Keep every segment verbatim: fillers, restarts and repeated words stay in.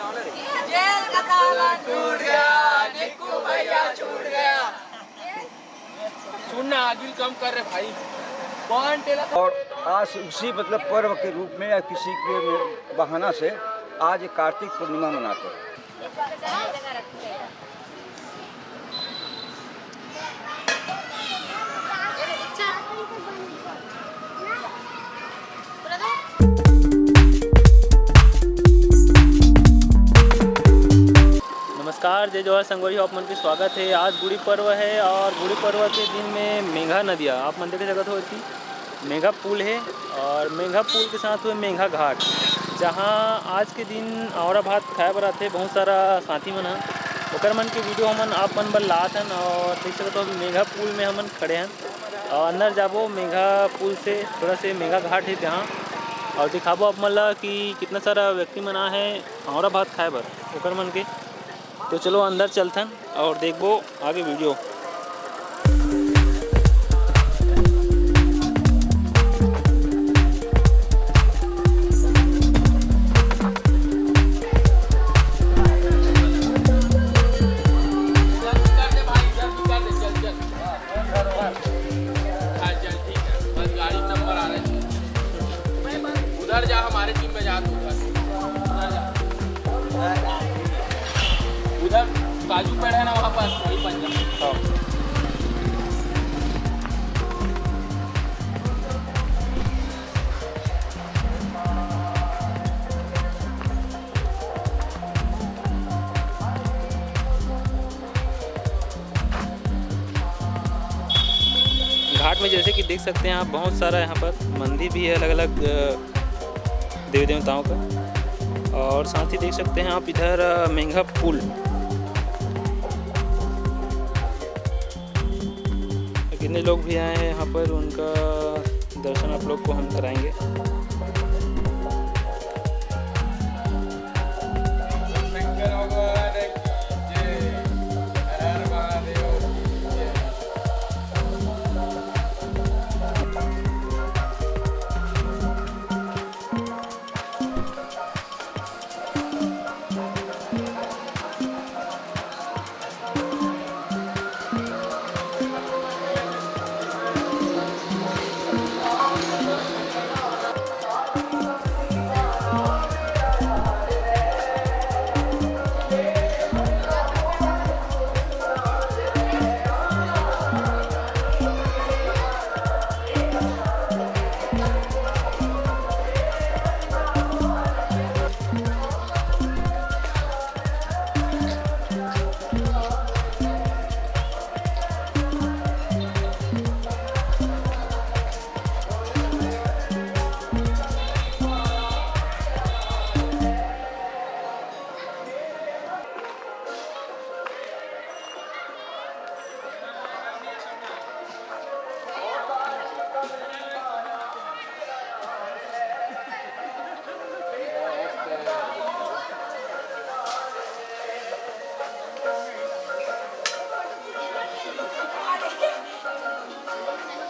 Jail का ताला टूट गया, निक्कू भैया छूट गया। सुन ना, आगिल कम कर रे भाई। कौन टेला? और आज उसी, मतलब, पर्व के रूप में या किसी के बहाना से आज कार्तिक पूर्णिमा मनाते हैं। नमस्कार, जय जोहार संगवारी हो, आप मन के स्वागत है। आज गुड़ी पर्व है और गुड़ी पर्व के दिन में मेघा नदिया आप मन देख सकत हो, एती मेघा पुल है और मेघा पुल के साथ हुए मेघा घाट, जहाँ आज के दिन औरा भात खाए बर आथे बहुत सारा साथी मन ह। ओकर मन के वीडियो हमन आप मन बर लात हन और देख सकत हो, अभी मेघा पुल में हमन खड़े हन और अंदर जाबो मेघा पुल से, थोड़ा से मेघा घाट है जहाँ, और दिखाबो आप मन ला कि कितना सारा व्यक्ति मन आए हैं औरा भात खाए बर ओकर मन के। तो चलो अंदर चलथन और देखबो आगे वीडियो। हाँ, चल, ठीक है, बस गाड़ी नंबर आ रहा है। उधर जा, हमारे टीम में जा, तू उधर, उधर जा। उधर काजू पेड़ है ना, वहाँ पास, वहीं पर जा। हाँ। घाट में जैसे कि देख सकते हैं आप, बहुत सारा यहाँ पर मंदिर भी है अलग-अलग, अ, देवी देवताओं का। और साथ ही देख सकते हैं आप इधर, अ, मेंघा पुल। कितने लोग भी आए हैं यहाँ पर, उनका दर्शन आप लोग को हम कराएंगे। शंकर भगवान की जय, हर हर महादेव की जय।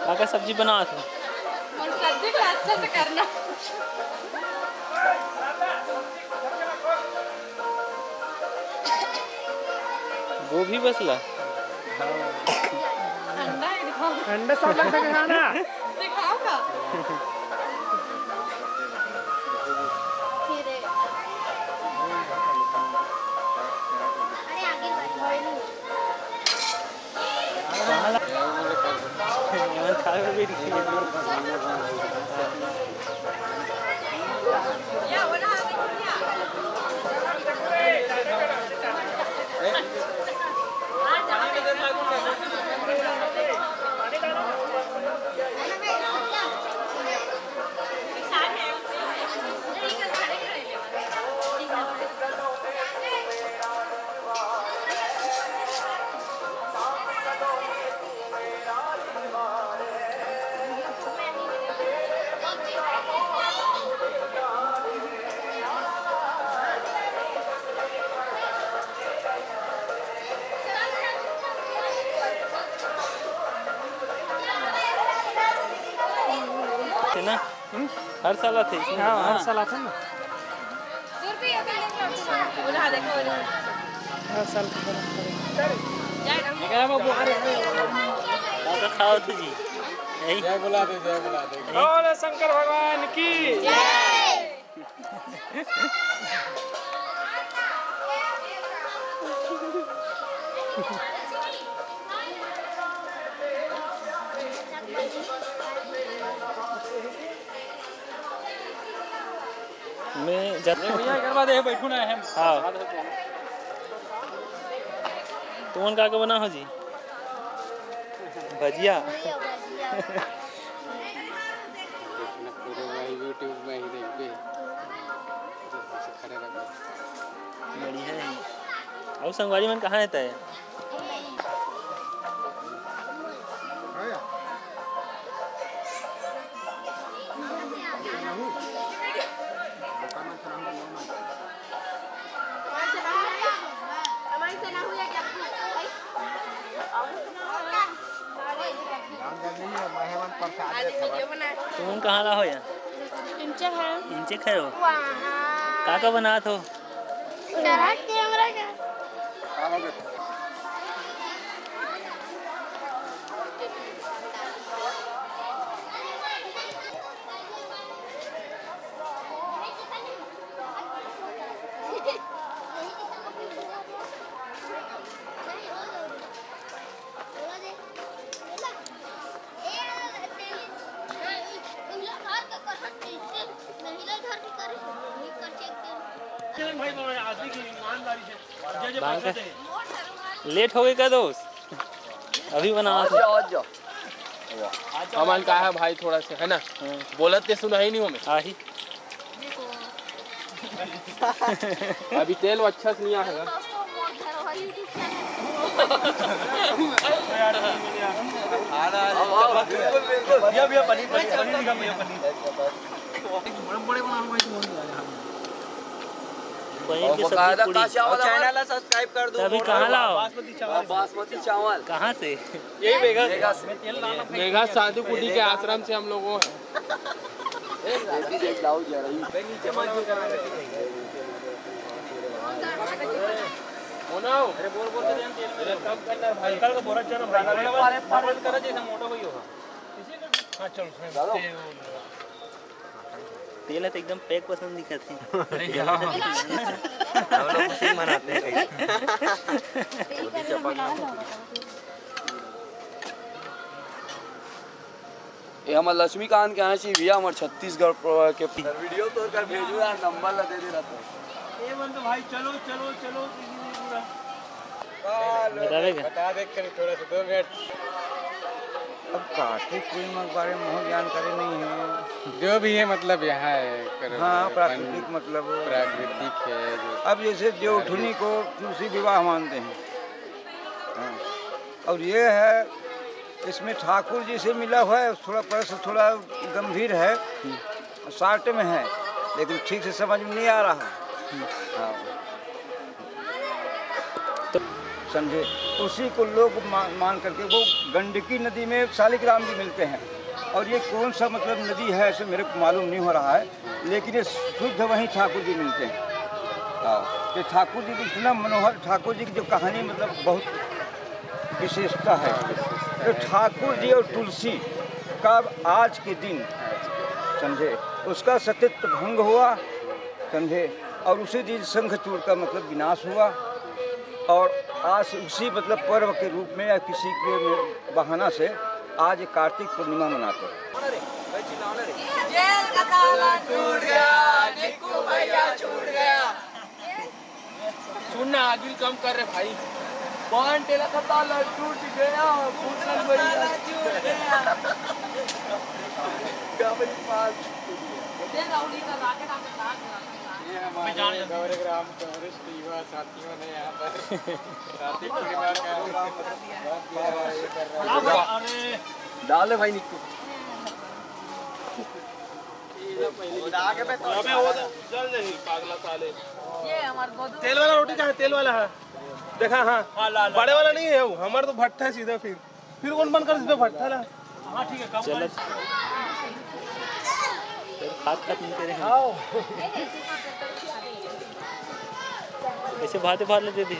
का का सब्जी बनात हो? और सब्जी को अच्छा से करना। गोभी बसला? अंडा है, दिखाओ। अंडा सब लगता है खाना। दिखाओ का? है ना? हम्म? हर साल आथे इसमें? हाँ, हर साल आथे ना। हर साल के परंपरा। एकरा में बुखार है। का खाओ तू जी? यही? जय बोला दे, जय बोला दे। बोलो शंकर भगवान की। मैं जा- भैया, एकर बाद ये बैठू ना, हम हाँ। तुमन का का बना हो जी? भजिया। YouTube में ही देखबे। खड़े रहबे। बढ़िया है। अउ संगवारी मन कहाँ हे तय? तुमन कहाँ ला हो या? इंचे खायो। इंचे खायो? वाह। का का बनात हो? चढ़ा के हमरा का। बांका। लेट हो गई का दोस्त? अभी बना आज जाओ, आज जाओ। हमन का है भाई, थोड़ा से है ना, हाँ। बोलत ते सुना ही नहीं हमें। आही। अभी तेल वो अच्छा से नहीं आएगा। भैया, भैया, पनीर, पनीर, पनीर दिखा भैया, पनीर। बड़े, बड़े बना लो भाई, तुम। पनीर की सब्जी, पूरी। और channel ला subscribe कर दो। अभी कहाँ लाओ? बासमती चावल। बासमती चावल। कहाँ से? यही मेघा से। मेघा से। मेघा साधु कुटी के आश्रम से हम लोग वो हैं। मोनो। अरे बोल, बोल के दे, हम तेल में कम करना है भाई। कल का बोरा चलो भाई। अरे, अरे, अरे, अरे, करो जैसे मोटा कोई होगा। हाँ, चलो, चलो। तेल है तो एकदम पैक पसंद दिखत है। अरे, हाँ। हम लोग उसी में बनाते हैं कहीं। ये हमर लक्ष्मीकांत के यहाँ से भैया, हमर छत्तीसगढ़ प्र-, के। वीडियो तो कर भेजो यार, नंबर ला दे दे रहा था। ये बंद भाई, चलो, चलो, चलो, पूरा। बता देगा? बता दे कर थोड़ा सा, दो मिनट। अब कार्तिक पूर्णिमा के बारे में बहुत जानकारी नहीं है। जो भी है, मतलब, यहाँ है, कर-, हाँ, अपन प्राकृतिक, मतलब, प्राकृतिक है जो अब जैसे देवउठनी को तुलसी विवाह मानते हैं। हाँ। और ये है, इसमें ठाकुर जी से मिला हुआ है, थोड़ा प्रश्न थोड़ा गंभीर है, short में है, लेकिन ठीक से समझ में नहीं आ रहा है। हाँ। तो समझे, उसी को लोग मा-, मान करके वो गंडकी नदी में शालिग्राम जी मिलते हैं, और ये कौन सा, मतलब, नदी है, ऐसे मेरे को मालूम नहीं हो रहा है। लेकिन ये शुद्ध वहीं ठाकुर जी मिलते हैं। हाँ, ये ठाकुर जी की इतना मनोहर, ठाकुर जी की जो कहानी, मतलब, बहुत विशेषता है। तो ठाकुर जी और तुलसी का आज के दिन, समझे, उसका सतीत्व भंग हुआ, समझे, और उसी दिन शंखचूड़ का, मतलब, विनाश हुआ। और आज उसी, मतलब, पर्व के रूप में या किसी के बहाना से आज कार्तिक पूर्णिमा मनाते हैं। जेल का ताला टूट गया, निक्कू भैया छूट गया। सुन ना, आगिल कम कर रे भाई। पान तेरा का ताला टूट गया, भूषण भैया छूट गया। गबरी पान। ये हमारे गौरीग्राम कांग्रेस युवा साथियों ने यहाँ पर कार्तिक पूर्णिमा का डाले भाई निक्कू। अबे वो तो जल नहीं, पागला साले। ये हमार गोदू। तेल वाला रोटी कहाँ है? तेल वाला है, देखा? हाँ, हाँ, ला, ला। बड़े वाला नहीं है वो, हमारा तो भट्ठा है सीधा। फिर फिर कौन बंद कर दे भट्ठा ला? हाँ, ठीक है, कम चलो। कर। फिर खात खात मिलते रहे। आओ। ऐसे भाते भात ले दे दे।